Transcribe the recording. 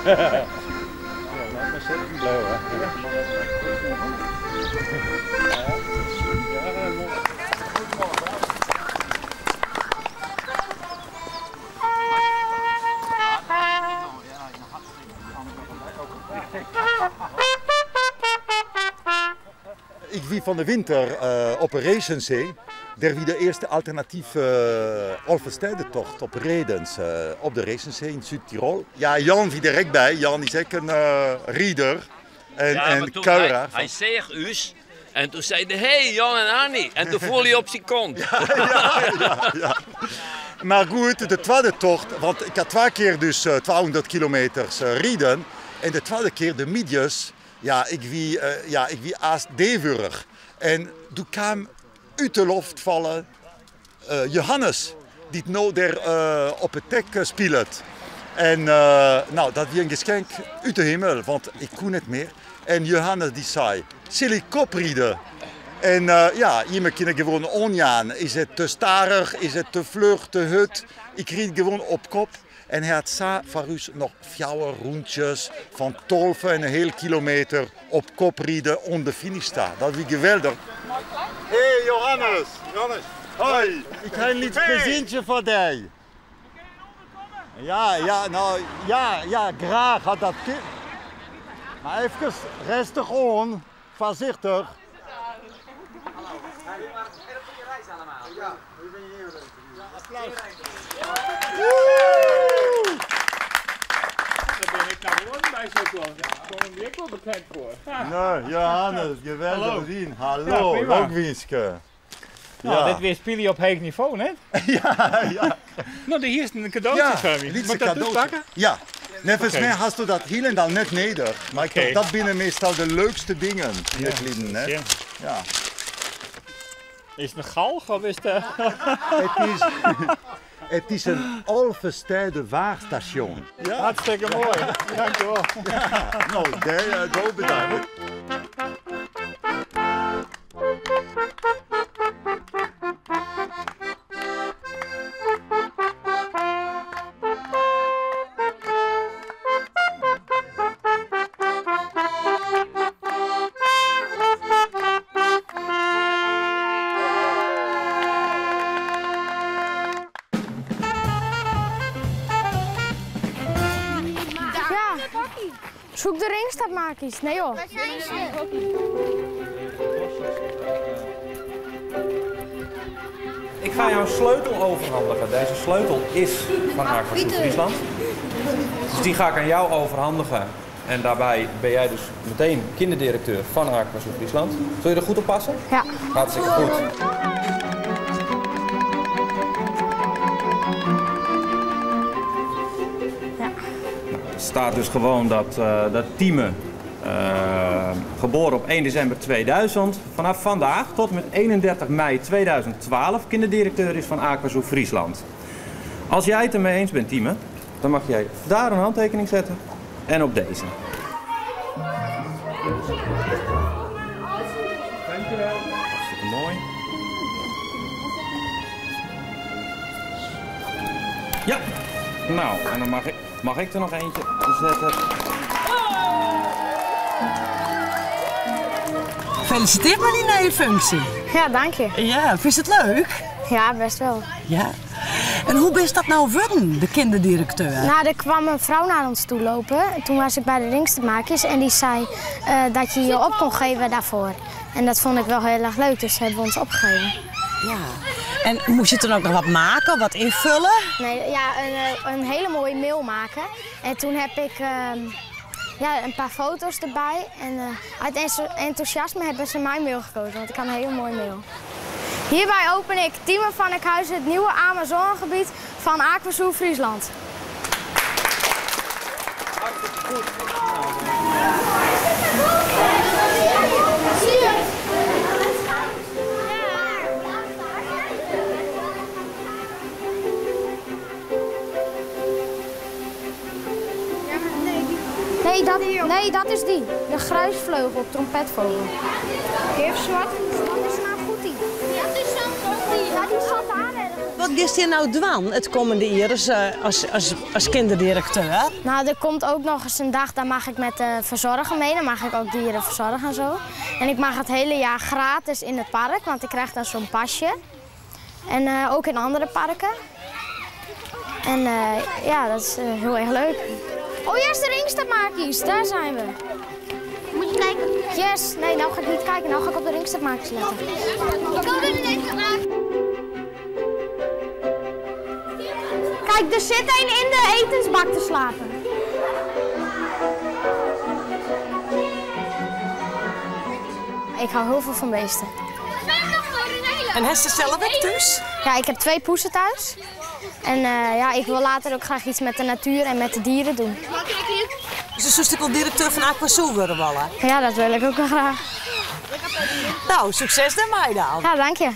Ja, laat maar zitten blijven. Ja, mooi. Ik wie van de winter op de Reesensee. Daar wie de eerste alternatieve Alvestêdetocht op Redens op de Reesensee in Zuid-Tirol. Ja, Jan wie direct bij. Jan is ook een rieder en, Ja, maar en toen kuieraar. hij zeeg us en toen zei hij, hey Jan en Annie. En toen voelde hij op zijn kont. Ja. Maar goed, de tweede tocht, want ik had twee keer dus 200 kilometers rijden. En de tweede keer de midjes, ja, ik wie aast devurig. En toen kwam uit de loft vallen Johannes, die het nou daar op het dek speelt. En nou, dat was een geschenk uit de hemel, want ik kon het meer. En Johannes die zei, zal ik koprijden? En ja, je kan gewoon onjaan. Is het te starig, is het te vlug, te hut? Ik ried gewoon op kop. En hij had sa van ons nog 4 rondjes van 12 en een heel kilometer op kop rijden om de finish staan. Dat was geweldig. Hey Johannes! Johannes! Hoi! Ik heb een lief Hey. presentje voor jou. Ja, ja, nou, ja, ja, graag had dat kind. Maar even rustig aan, voorzichtig. Daar ben ik nou gewoon bij zo kwam. Daar kom ik ook wel bekend voor. Nee, Johannes, geweldig Hallo. te zien. Hallo, Ja, prima. Lokwinske. Nou, Ja. dit weer speel je op hoog niveau, hè? Ja, ja. Nou, hier is een cadeautje Ja, van me. lietse Mag ik dat cadeautje. pakken? Ja. Volgens Oké. mij hast du dat helemaal net neder. Maar ik Oké. dacht, dat binnen meestal de leukste dingen in het leven, hè? Ja. Ja. Is het een galg of is het... Het is een Alvestijde waarstation. Ja. Hartstikke mooi. Dankjewel. Ja, nou, daar bedankt. Zoek de ringstapmakers. Nee joh. Waar zijn ze? Ik ga jou een sleutel overhandigen. Deze sleutel is van Aquazoo Friesland. Dus die ga ik aan jou overhandigen. En daarbij ben jij dus meteen kinderdirecteur van Aquazoo Friesland. Zul je er goed op passen? Ja. Hartstikke goed. Er staat dus gewoon dat Tieme, geboren op 1 december 2000, vanaf vandaag tot en met 31 mei 2012 kinderdirecteur is van Aquazoo Friesland. Als jij het ermee eens bent, Tieme, dan mag jij daar een handtekening zetten en op deze. Dankjewel. Hartstikke mooi. Ja, nou, en dan mag ik er nog eentje zetten. Gefeliciteerd met die nieuwe functie. Ja, dank je. Ja, vind je het leuk? Ja, best wel. Ja. En hoe is dat nou worden, de kinderdirecteur? Nou, er kwam een vrouw naar ons toe lopen. Toen was ik bij de ringstapmakers en die zei dat je je op kon geven daarvoor. En dat vond ik wel heel erg leuk, dus hebben we ons opgegeven. Ja. En moest je toen ook nog wat maken, wat invullen? Nee, ja, een hele mooie mail maken. En toen heb ik een paar foto's erbij. En uit enthousiasme hebben ze mijn mail gekozen, want ik had een hele mooie mail. Hierbij open ik Tieme van Enkhuizen het nieuwe Amazonegebied van Aquazoo Friesland. Nee, dat is die. De gruisvleugel, trompetvogel. Heeft zwart. Wat is nou goed die? Dat is zo'n goed die. Ja, die zat daar ergens. Wat giest hjir no dwaan it kommende jier as kinderdirekteur? Nou, er komt ook nog eens een dag, daar mag ik met de verzorger mee. Dan mag ik ook dieren verzorgen en zo. En ik mag het hele jaar gratis in het park, want ik krijg dan zo'n pasje. En ook in andere parken. En ja, dat is heel erg leuk. Oh yes, de ringstaartmaki's, daar zijn we. Moet je kijken? Yes, nee, nou ga ik niet kijken, nou ga ik op de ringstaartmaki's letten. Ik kan er even aan. Kijk, er zit een in de etensbak te slapen. Ik hou heel veel van beesten. En heeft ze zelf ook thuis? Ja, ik heb 2 poezen thuis. En ja, ik wil later ook graag iets met de natuur en met de dieren doen. Dus een stuk directeur van Aquazoo worden willen? Ja, dat wil ik ook wel graag. Nou, succes daarmee dan. Ja, dank je.